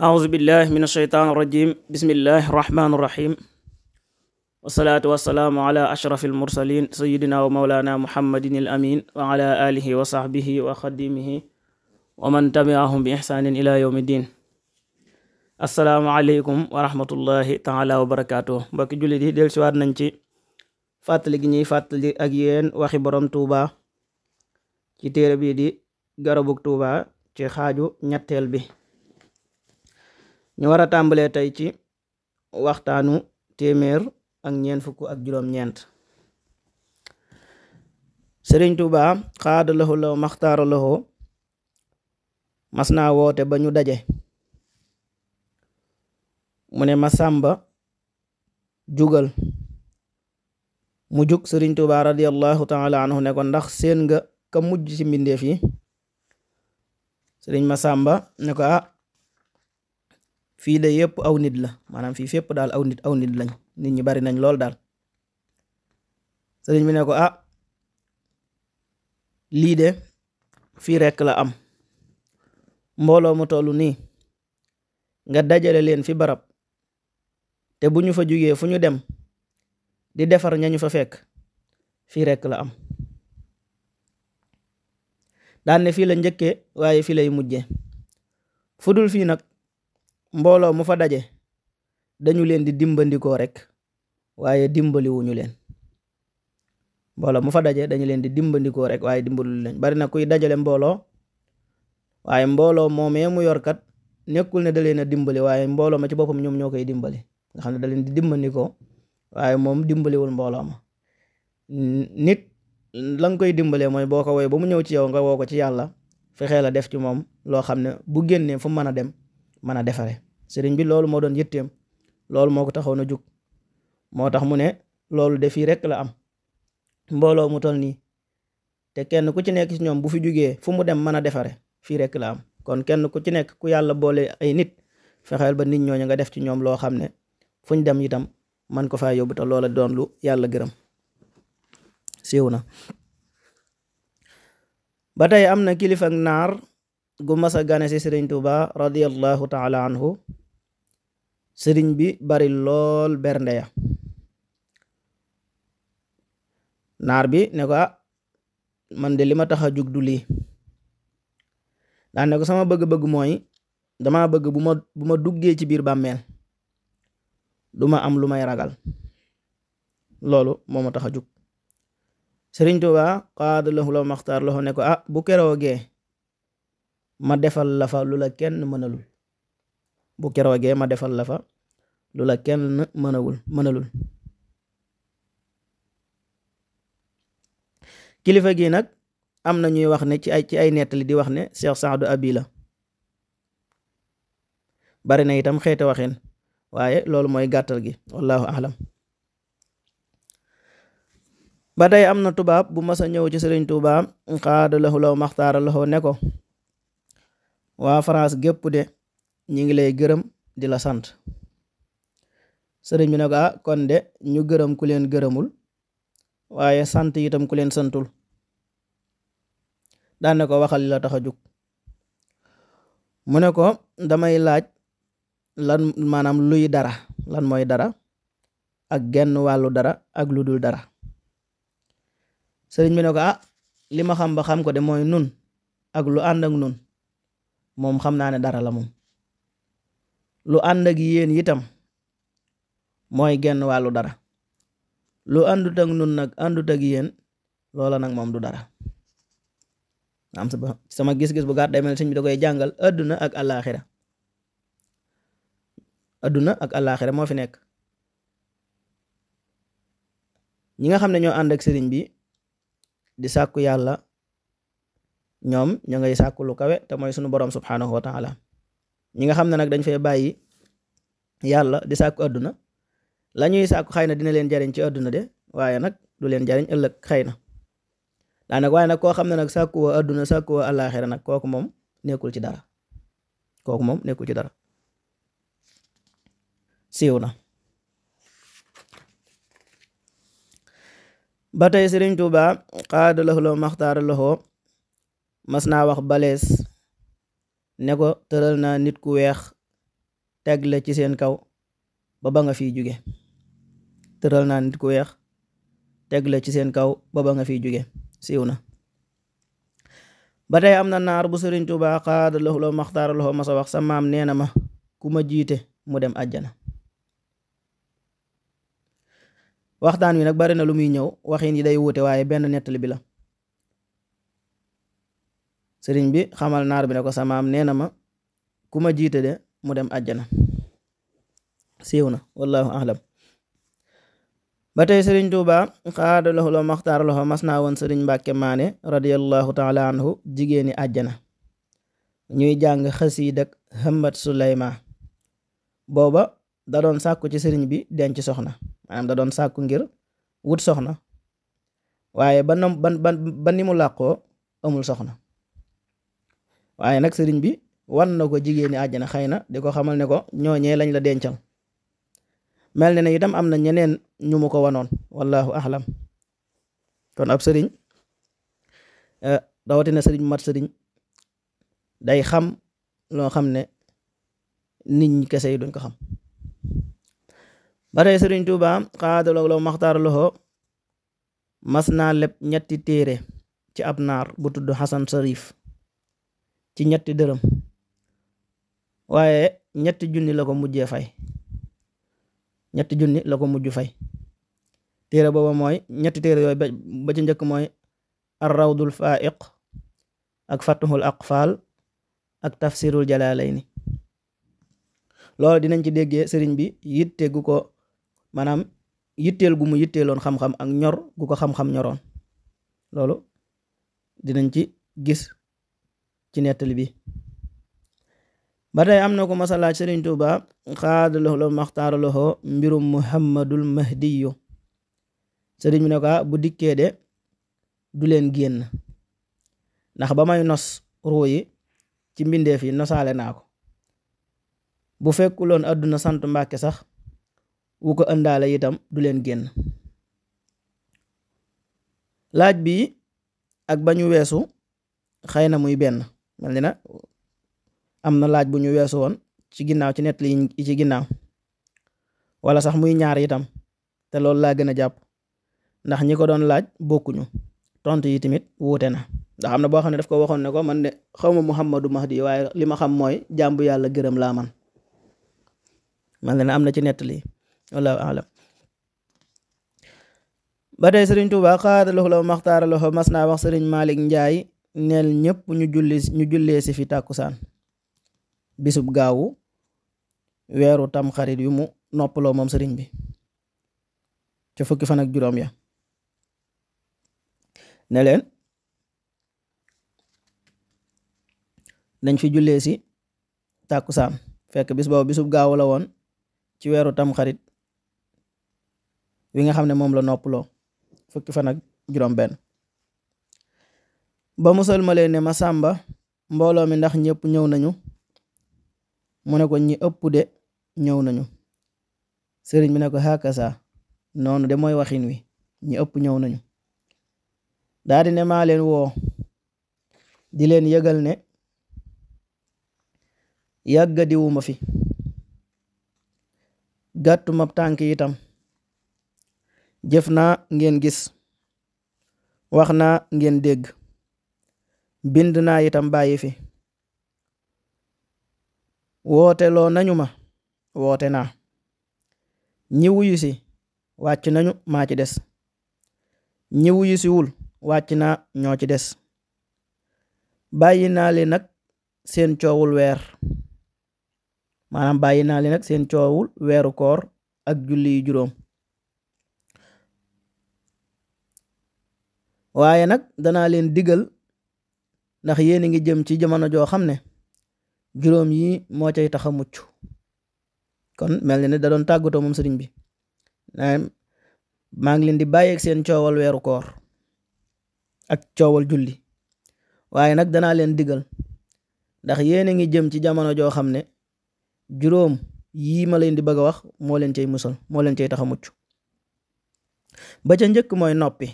أعوذ بالله من الشيطان الرجيم بسم الله الرحمن الرحيم والصلاة والسلام على أشرف المرسلين سيدنا ومولانا محمد الأمين وعلى آله وصحبه وخديمه ومن تبعهم بإحسان إلى يوم الدين. السلام عليكم ورحمة الله تعالى وبركاته. mbokki jullit yi dellusiwaat nañ ci fàttali gi ñuy fàttali ak yéen waxi borom Tuuba ci téere bii di garabug Tuuba ci xaaju ñetteel bi. ñu war a tàmbalee tey ci waxtaanu téeméer ak ñeent fukk ak juróom-ñeent. Sëriñ Tuuba xaada lahu law maxtaara lahu mas naa woote ba ñu daje mu ne ma sàmba jugal mu jug. Sëriñ Tuuba radiyallahu taala anhu ne ko ndax seen nga ka mujj ci mbindeef yi. Sëriñ ma sàmba ne ko fii de yëpp aw nit la, maanaam fii fépp daal aw nit lañ, nit ñi bari nañ lool daal. Sëriñ bi ne ko lii de fii rekk la am. mbooloo mu tollu nii nga dajale leen fi barab te bu ñu fa jugee fu ñu dem di defar ñañu fa fekk fii rekk la am. daan ne fii la njëkkee waaye fii lay mujjee. fudul fii nag mbooloo mu fa daje dañu leen di dimbandikoo rek waaye dimbaliwuñu leen. mbooloo mu fa daje dañu leen di dimbandikoo rek waaye dimbaliwuñu leen. bari na kuy dajale mbooloo waaye mbooloo moomee mu yorkat nekkul ne da leen a dimbali waaye mbooloo ma ci boppam ñoom ñoo koy dimbali, nga xam ne da leen di dimbandikoo waaye moom dimbaliwul mbooloo ma. nit la nga koy dimbalee mooy boo ko woowee ba mu ñëw ci yow nga woo ko ci yàlla, fexee la def ci moom loo xam ne bu génnee fu mën a dem mën a defare. sëriñ bi loolu moo doon yitteem, loolu moo ko taxaw na jug. moo tax mu ne loolu de fii rekk la am. mbooloo mu toll nii te kenn ku ci nekk ci ñoom bu fi jugee fu mu dem mën a defare fii rekk la am. kon kenn ku ci nekk ku yàlla boole ay nit fexeel ba nit ñooñu nga def ci ñoom loo xam ne fu ñu dem itam man ko faa yóbbu te loola doon lu yàlla gërëm. siiw na ba tey am na kilifa ak naar gu mas a gane si sëriñ Tuuba radiyallahu taala anhu. sëriñ bi bari lool bernde ya. naar bi ne ko man de li ma tax a jug du lii. daan ne ko sama bëgg-bëgg mooy dama bëgg bu ma duggee ci biir bàmmeel du ma am lu may ragal. loolu moo ma tax a jug. sëriñ Tuuba qaada lahu law maxtaar lahu ne ko bu keroogee ma defal la fa lu la kenn mënalul. bu keroogee ma defal la fa lu la kenn mënalul. kilifa gi nag am na ñuy wax ne ci ay nettali di wax ne Cheikh Saadu Abi la. bari na itam xeeti waxin waaye loolu mooy gàttal gi, wallahu alam. ba tey am na tubaab bu mas a ñëw ci sëriñ Tuuba xaada lahu law maxtaara lahu ne ko waa France gépp de ñi ngi lay gërëm di la sant. sëriñ bi ne ko kon de ñu gërëm ku leen gërëmul waaye sant itam ku leen santul. daan ne ko waxal li la tax a jug. mu ne ko damay laaj lan maanaam luy dara, lan mooy dara ak genn wàllu dara ak lu dul dara. sëriñ bi ne ko li ma xam ba xam ko de mooy nun ak lu ànd ak nun moom xam naa ne dara la moom. lu ànd ak yéen itam mooy genn wàllu dara. lu àndut ak nun nag àndut ak yéen loola nag moom du dara. am sama gis-gis bu gàtt day mel sëñ bi da koy jàngal adduna ak àllaaxira. adduna ak àllaaxira moo fi nekk. ñi nga xam ne ñoo ànd ak sëriñ bi di sàkku yàlla ñoom ña ngay sàkku lu kawe te mooy sunu borom subhanahu wa taala. ñi nga xam ne nag dañ fay bàyyi yàlla di sàkku adduna, la ñuy sàkku xëy na dina leen jariñ ci adduna de waaye nag du leen jariñ ëllëg xëy na. daanaka waaye nag koo xam ne nag sàkku woo adduna sàkku woo àllaaxira nag kooku moom nekkul ci dara. siiw na. ba tey sëriñ Tuuba xaada lahu law maxtaara lahu mas naa wax balees ne ko tëral naa nit ku weex teg la ci seen kaw ba nga fiy jóge tëral naa nit ku weex teg la ci seen kaw ba nga fiy jóge siiw na. ba tey am na naar bu Sëriñ Tuubaa xaada lahu loo maxtaara lahu masa wax sa maam nee na ma ku ma jiite mu dem àjjana. waxtaan wi nag bari na lu muy ñëw waxin yi day wuute waaye benn nettali bi la. sëriñ bi xamal naar bi ne ko sa maam nee na ma ku ma jiite de mu dem àjjana. siiw na wallahu ahlam. ba tey Sëriñ Tuubaa xaada lahu loo maxtaara lahu mas naa woon Sëriñ Mbàkke Maane radiyallahu taala anhu jigéeni àjjana ñuy jàng xasiid ak Hamad Suleyma. booba da doon sàkku ci sëriñ bi denc soxna, maanaam da doon sàkku ngir wut soxna, waaye ba ni mu làqoo amul soxna. waaye nag sëriñ bi wan na ko jigéeni àjjana, xëy na di ko xamal ne ko ñooñee lañ la dencal. mel ne itam am na ñeneen ñu mu ko wanoon wallahu ahlam. kon ab sëriñ rawatina sëriñ mat sëriñ day xam loo xam ne nit ñi kese yi duñ ko xam. ba tey Sëriñ Tuubaa xaadaloo law maxtaar loxo mas naa leb ñetti téere ci ab naar bu tudd Xasan Sarif ci ñetti dërëm, waaye ñetti junni la ko mujjee fay. ñetti junni la ko mujj fay. téere booba mooy ñetti téere yooyu ba ci njëkk mooy ar-rawdul faiq ak fatuhul aqfal ak tafsirul jalalayni. loolu dinañ ci déggee sëriñ bi yitte gu ko maanaam yitteel gu mu yitteeloon xam-xam ak ñor gu ko xam-xam ñoroon. loolu dinañ ci gis ci nettali bi. ba tey am na ko masalaaj Sëriñ Tuubaa xaada loxo maxtaara loxo mbirum Muhammadul Mahdiyu. sëriñ bi ne ko bu dikkee de du leen génn, ndax ba may nos ruu yi ci mbindeef yi nosaale naa ko. bu fekkuloon àdduna sant Mbàkke sax wu ko ëndaale itam du leen génn. laaj bi ak ba ñu weesu xëy na muy benn, mel ni na am na laaj bu ñu weesu woon ci ginnaaw ci nettali yi ci ginnaaw, wala sax muy ñaar itam, te loolu laa gën a jàpp ndax ñi ko doon laaj bokkuñu, tontu yi tamit wuute na. ndax am na boo xam ne daf ko waxoon ne ko man de xawma Muhammadu Mahdi waaye li ma xam mooy jàmbu yàlla gërëm laa man. mel na am na ci nettali wallahu alam. ba tey Sëriñ Tuubaa xaada loxo la maxtaara loxo mas naa wax Sëriñ Malik Njaay neel ñëpp ñu jullee si fi tàkkusaan bisub gaawu weeru tam xarit yu mu noppaloo moom sëriñ bi ca fukki fan ak juróom ya. ne leen nañ fi jullee si tàkkusaan fekk bis boobu bisub gaawu la woon ci weeru tam xarit wi nga xam ne moom la noppaloo fukki fan ak juróom benn. ba musalmalee ne ma sàmba mbooloo mi ndax ñëpp ñëw nañu, mu ne ko ñi ëpp de ñëw nañu. sëriñ bi ne ko hakasa noonu de mooy waxin wi, ñi ëpp ñëw nañu. daa di ne maa leen woo di leen yëgal ne yàgga diwuma fi, gàttuma tànk itam, jëf naa ngeen gis, wax naa ngeen dégg, bind naa itam bàyyi fi. woote loo nañu ma woote naa, ñi wuyu si wàcc nañu maa ci des, ñi wuyu si wul wàcc naa ñoo ci des. bàyyi naa leen nag seen coowul weer, maanaam bàyyi naa leen nag seen coowul weeru koor ak julli yu juróom. waaye nag danaa leen digal, ndax yéen a ngi jëm ci jamono joo xam ne juróom yi moo cay tax a mucc. kon mel na ne da doon tàggatoo moom sëriñ bi maa ngi leen di bàyyeeg seen coowal weeru koor ak coowal julli, waaye nag danaa leen digal, ndax yéen a ngi jëm ci jamono joo xam ne juróom yii ma leen di bëgg a wax moo leen cay musal, moo leen cay tax a mucc. ba ca njëkk mooy noppi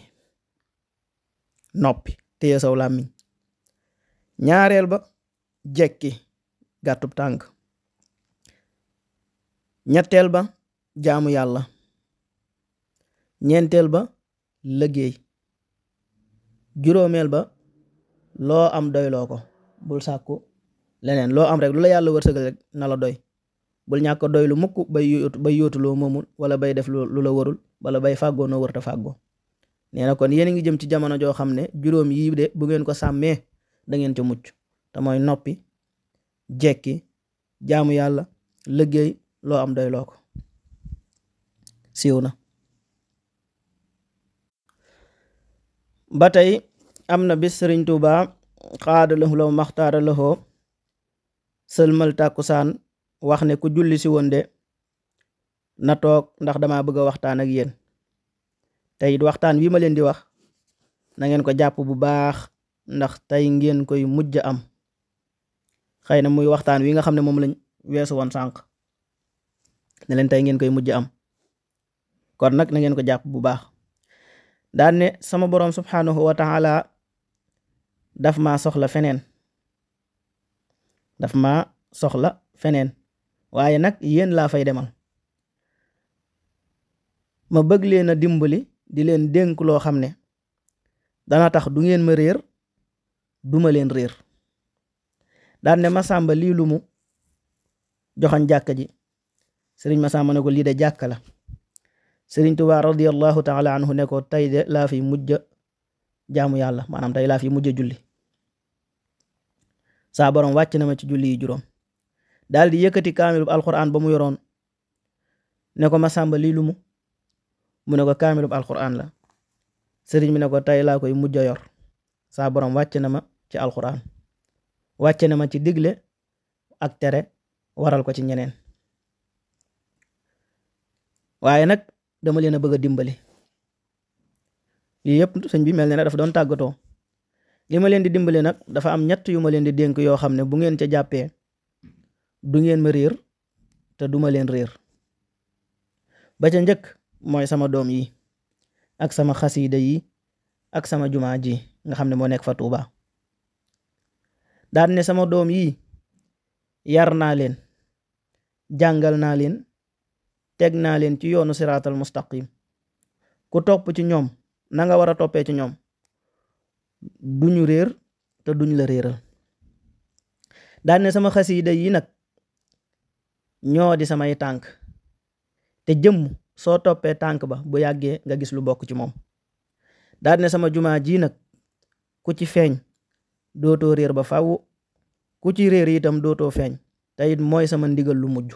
téye saw làmmiñ. ñaareel ba jekki gàttub tànk. ñetteel ba jaamu yàlla, ñeenteel ba liggéey, juróomeel ba loo am doyloo ko, bul sàkku leneen, loo am rek lu la yàlla wërsëgal rek na la doy, bul ñàkk doy lu mukk bay yóotu loo moomul wala bay def lu la warul wala bay fàggoo noo wërta fàggoo. nee na kon yéen a ngi jëm ci jamono joo xam ne juróom yii de bu ngeen ko sàmmee da ngeen ca mucc, te mooy noppi, jekki, jaamu yàlla, liggéey, loo am doyloo ko. siiw na. ba tey am na bis Sëriñ Tuubaa xaada lahu law maxtaara lahoo sëlmal tàkkusaan wax ne ku julli si woon de na toog ndax dama bëgg a waxtaan ak yéen. tey it waxtaan wi ma leen di wax na ngeen ko jàpp bu baax ndax tey ngeen koy mujj am, xëy na muy waxtaan wi nga xam ne moom lañ weesu woon sànq ne leen tey ngeen koy mujj am, kon nag na ngeen ko jàpp bu baax. daan ne sama boroom subhanahu wa taala daf maa soxla feneen waaye nag yéen laa fay demal, ma bëgg leen a dimbali di leen dénk loo xam ne dana tax du ngeen ma réer duma leen réer. daan ne Masamba lii lu mu joxañ jàkka ji, sëriñ Masamba ne ko lii de jàkka la. sëriñ Tuubaa radiyallahu taala anhu ne ko tey de laa fi mujj jaamu yàlla, maanaam tey laa fi mujj julli, saa borom wàcc na ma ci julli yi juróom. daal di yëkkati kaamilub alquran ba mu yoroon ne ko Masamba lii lu mu ne ko kaamilub alquran la. sëriñ bi ne ko tey laa koy mujj a yor, saa borom wàcc na ma ci alquran, wàcc na ma ci digle ak tere, waral ko ci ñeneen. waaye nag dama leen a bëgg a dimbali. lii yëpp sëñ bi mel ne dafa doon tàggatoo. li ma leen di dimbali nag dafa am ñett yu ma leen di dénk yoo xam ne bu ngeen ca jàppee du ngeen ma réer te duma leen réer. ba ca njëkk mooy sama doom yi ak sama xasiida yi ak sama jumaa ji nga xam ne moo nekk fa Tuuba. daan ne sama doom yi yar naa leen, jàngal naa leen, teg naa leen ci yoonu siraatal mustaqim. ku topp ci ñoom na nga war a toppee ci ñoom duñu réer te duñ la réeral. daan ne sama xasiida yi nag ñoo di samay tànk, te jëmm soo toppee tànk ba bu yàggee nga gis lu bokk ci moom. daan ne sama jumaa ji nag ku ci feeñ dootoo réer ba faw, ku ci réer itam dootoo feeñ, te it mooy sama ndigal lu mujj.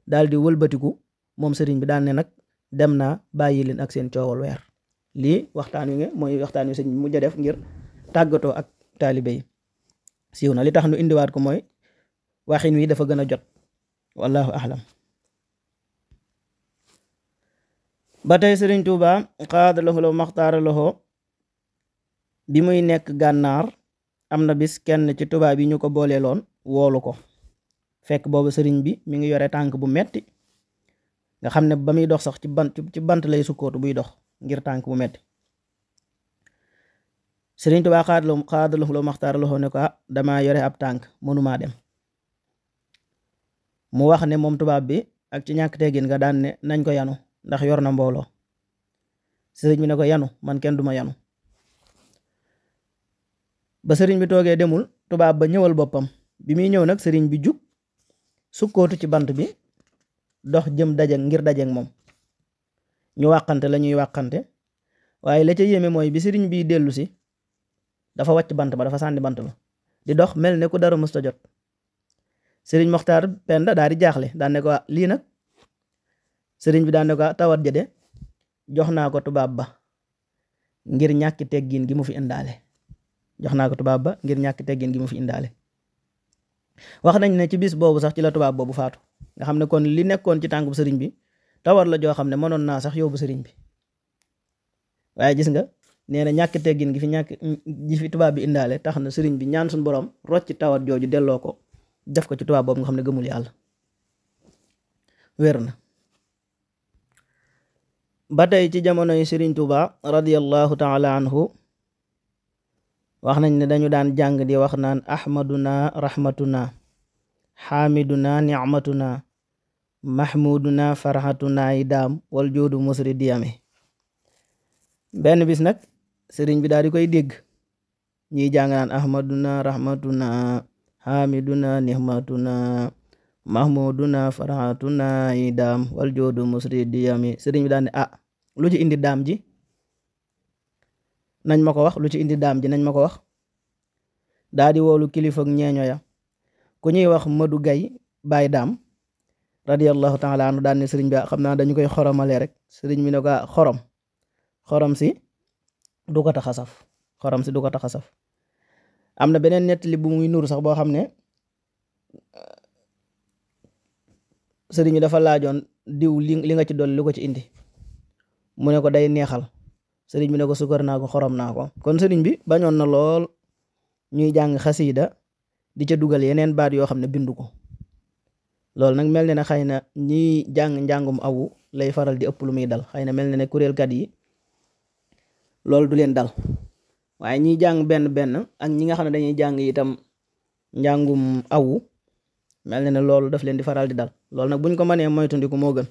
daal di wëlbatiku moom sëriñ bi daan ne nag dem naa bàyyi leen ak seen coowal weer. lii waxtaan wi nga mooy waxtaan wi sëriñ bi mujj a def ngir tàggatoo ak taalibe yi. siiw na, li tax nu indiwaat ko mooy waxin wi dafa gën a jot, wallahu ahlam. ba tey sëriñ Tuuba xaada lahu law maxtaara lahu bi muy nekk gànnaar am na bis kenn ci tubaab yi ñu ko booleeloon woolu ko, fekk boobu sëriñ bi mi ngi yore tànk bu metti nga xam ne ba muy dox sax ci bant lay sukkootu buy dox ngir tànk bu metti. sëriñ Tuuba xaada lahu law maxtaara lahu ne ko dama yore ab tànk mënumaa dem. mu wax ne moom tubaab bi ak ci ñàkk teggin nga daan ne nañ ko yanu ndax yor na mbooloo. sëriñ bi ne ko yanu man kenn duma yanu. ba sëriñ bi toogee demul, tubaab ba ñëwal boppam. bi muy ñëw nag sëriñ bi jug sukkootu ci bant bi dox jëm ngir dajeek moom. ñu wàqante la ñuy wàqante, waaye la ca yéeme mooy bi sëriñ bi dellu si dafa wàcc bant ba, dafa sànni bant ba di dox mel ne ku dara musta jot. sëriñ Moxtaar Penda daal di jaaxle daan ne ko lii nag. sëriñ bi daan ne ko tawat ja de jox naa ko tubaab ba ngir ñàkki teggin gi mu fi indaale. wax nañ ne ci bis boobu sax ci la tubaab boobu faatu, nga xam ne kon li nekkoon ci tànk bu sëriñ bi tawat la joo xam ne mënoon naa sax yóbbu sëriñ bi. waaye gis nga nee na ñàkk teggin gi fi tubaab bi indaale tax na sëriñ bi ñaan suñu borom rocc tawat jooju delloo ko, def ko ci tubaab boobu nga xam ne gëmul yàlla. wér na. ba tey ci jamonoy sëriñ Tuuba radiyallahu taala anhu wax nañ ne dañu daan jàng di wax naan ahmaduna rahmatuna xaamiduna nicmatuna mahmuduna farhatuna yi daam wal joodu musri diyame. benn bis nag sëriñ bi daal di koy dégg ñiy jàng naan ahmaduna rahmatuna hamiduna nihmatuna mahmuduna farhatuna yi daam wal joodu musri diyame. sëriñ bi daal ne lu ci indi daam ji nañ ma ko wax, lu ci indi daam ji nañ ma ko wax. daa di woolu kilifa ak ñeeño ya ku ñuy wax Madu Gay Baay Daam radiyallahu taala anu daan ne sëriñ bi xam naa dañu koy xoromale rek. sëriñ bi ne ko xorom si du ko tax a saf, xorom si du ko tax a saf. am na beneen nettali bu muy nuru sax boo xam ne sëriñ bi dafa laajoon diw li nga ci dolli lu ko ci indi, mu ne ko day neexal. sëriñ bi ne ko sukar naa ko xorom naa ko. kon sëriñ bi bañoon na lool ñuy jàng xasiida di ca dugal yeneen baat yoo xam ne bindu ko. loolu nag mel na ne xëy na ñiy jàng njàngum awu lay faral di ëpp lu muy dal. xëy na mel na ne kuréelkat yi loolu du leen dal, waaye ñiy jàng benn ak ñi nga xam ne dañuy jàng itam njàngum awu mel na ne loolu daf leen di faral di dal. loolu nag buñ ko mënee moytandiku moo gën,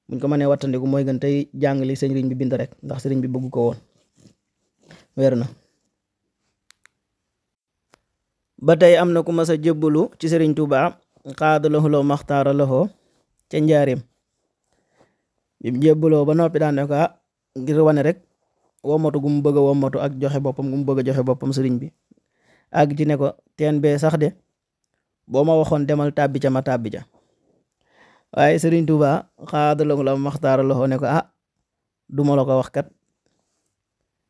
buñ ko mënee wattandiku mooy gën tey jàng li sëriñ bi bind rek, ndax sëriñ bi bëgg ko woon. wér na. ba tey am na ku mas a jébbalu ci sëriñ Tuubaa xaada laxuloo maxtaara laxoo ca njaareem. bi mu jébbaloo ba noppi daan ne ko ngir wane rek womatu gu mu bëgg a womatu ak joxe boppam gu mu bëgg a joxe boppam sëriñ bi ak ci ne ko teen bee sax de boo ma waxoon demal tàbbi ca ma tàbbi ca. waaye sëriñ Tuubaa xaada laxuloo maxtaara laxoo ne ko duma la ko wax kat,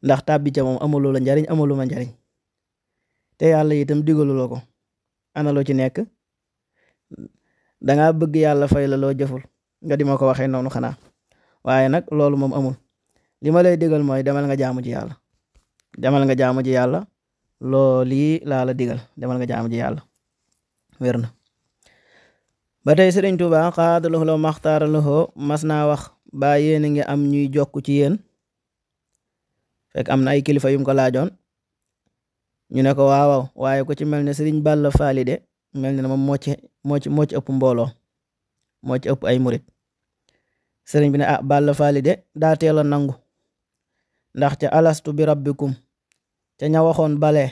ndax tàbbi ca moom amuloo la njariñ amuluma njariñ, te yàlla itam digalu la ko. ana loo ci nekk? dangaa bëgg yàlla fay la loo jëful nga di ma ko waxee noonu xanaa. waaye nag loolu moom amul. li ma lay digal mooy demal nga jaamu ci yàlla, demal nga jaamu ci yàlla, loolii laa la digal, demal nga jaamu ci yàlla. wér na. ba tey sëriñ Tuubaa xaada laxuloo maxtaara laxoo mas naa wax baa yéen a ngi am ñuy jokk ci yéen. fekk am na ay kilifa yum ko laajoon ñu ne ko waaw waaye ku ci mel ne sëriñ Balla Faali de mel ne moom moo ci ëpp mbooloo, moo ci ëpp ay murit. sëriñ bi ne Balla Faali de daa teel a nangu, ndax ca alastu bi rabbikum ca ña waxoon bale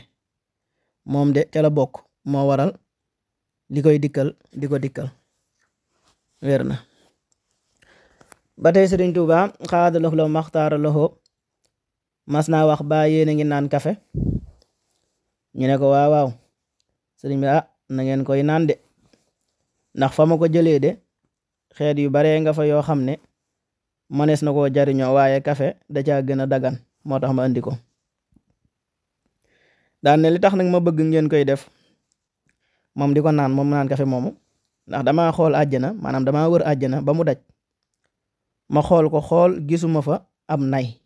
moom de ca la bokk, moo waral li koy dikkal di ko dikkal. wér na. ba tey sëriñ Tuubaa xaada laxuloo maxtaara laxoo mas naa wax baa yéen a ngi naan kafe. ñu ne ko waaw sëriñ bi na ngeen koy naan de, ndax fa ma ko jëlee de xeet yu baree nga fa yoo xam ne manees na koo jariñoo, waaye kafe da caa gën a dagan, moo tax ma andi ko. daan ne li tax nag ma bëgg ngeen koy def moom di ko naan, moom naan kafe moomu, ndax damaa xool àjjana, maanaam damaa wër àjjana ba mu daj, ma xool ko gisuma fa am nay,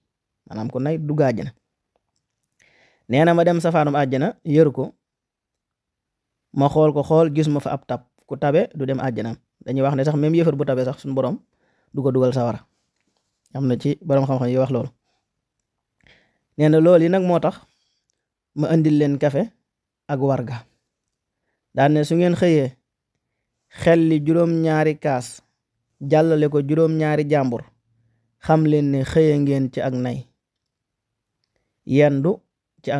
maanaam ku nay dugg àjjana. nee na ma dem safaanum àjjana yër ko, ma xool ko gisuma fa ab tab, ku tabe du dem àjjana. dañuy wax ne sax même yëfër bu tabe sax suñu borom du ko dugal sawara. am na ci borom xam-xam yi wax loolu. nee na loolu yi nag moo tax ma andil leen kafe ak warga. daan ne su ngeen xëyee xel li juróom-ñaari kaas jàllale ko juróom-ñaari jàmbur, xam leen ne xëye ngeen ci ak nay, yendu ci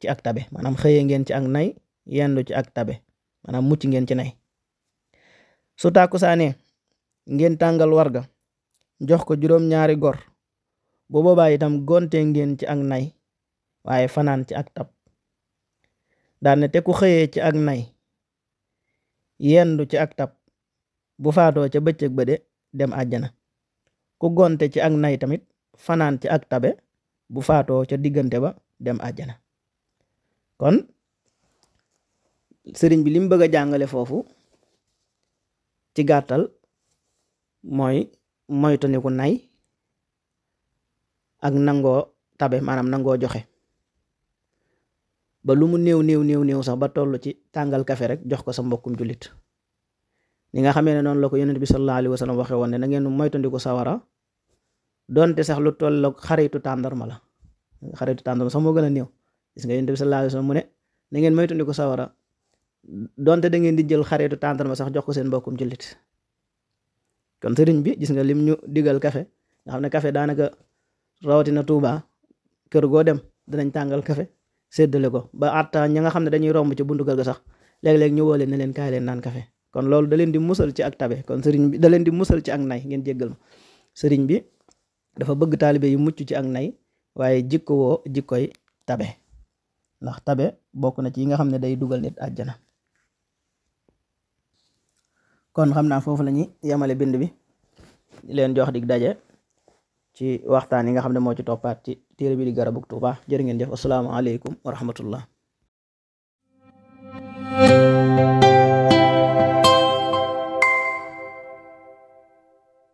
ak tabe, maanaam xëye ngeen ci ak nay, yendu ci ak tabe, maanaam mucc ngeen ci nay. su tàkkusaanee ngeen tàngal warga jox ko juróom-ñaari gor, bu boobaa itam gonte ngeen ci ak nay, waaye fanaan ci ak tab. daan ne te ku xëyee ci ak nay yendu ci ak tab, bu faatoo ca bëccëg ba de dem àjjana. ku gonte ci ak nay tamit fanaan ci ak tabe, bu faatoo ca diggante ba dem àjjana. kon sëriñ bi li mu bëgg a jàngale foofu ci gàttal mooy moytandiku nay ak nangoo tabe, maanaam nangoo joxe, ba lu mu néew sax ba toll ci tàngal kafe rek jox ko sa mbokkum jullit. ni nga xamee ne noonu la ko yonent bi sallallahu alayhi wa sallam waxe woon ne na ngeen moytandiku sawara, donte sax lu toll xaritu tàndarma la. xaritu tàndarma sax moo gën a néew. gis nga yonent bi sallallahu alayhi wa sallam mu ne na ngeen moytandiku sawara donte da ngeen di jël xaritu tàndarma sax jox ko seen mbokkum jullit. kon sëriñ bi gis nga lim ñu digal café nga xam ne café daanaka rawatina Tuuba kër goo dem dinañ tàngal café séddale ko ba atta ña nga xam ne dañuy romb ci buntu kër ga sax léeg-léeg ñu woo leen ne leen kaay leen naan café kon loolu da leen di musal ci ak tabe kon sëriñ bi da leen di musal ci ak nay ngeen jéggal ma sëriñ bi dafa bëgg taalibe yu mucc ci ak nay waaye jikko woo jikkoy tabe ndax tabe bokk na ci yi nga xam ne day dugal nit àjjana kon xam naa foofu la ñuy yemale bind bi di leen jox dig daje ci waxtaan yi nga xam ne moo ci toppaat ci téere bi di Garabug Tuuba jërë ngeen jëf assalaamu aleykum wa rahmatullah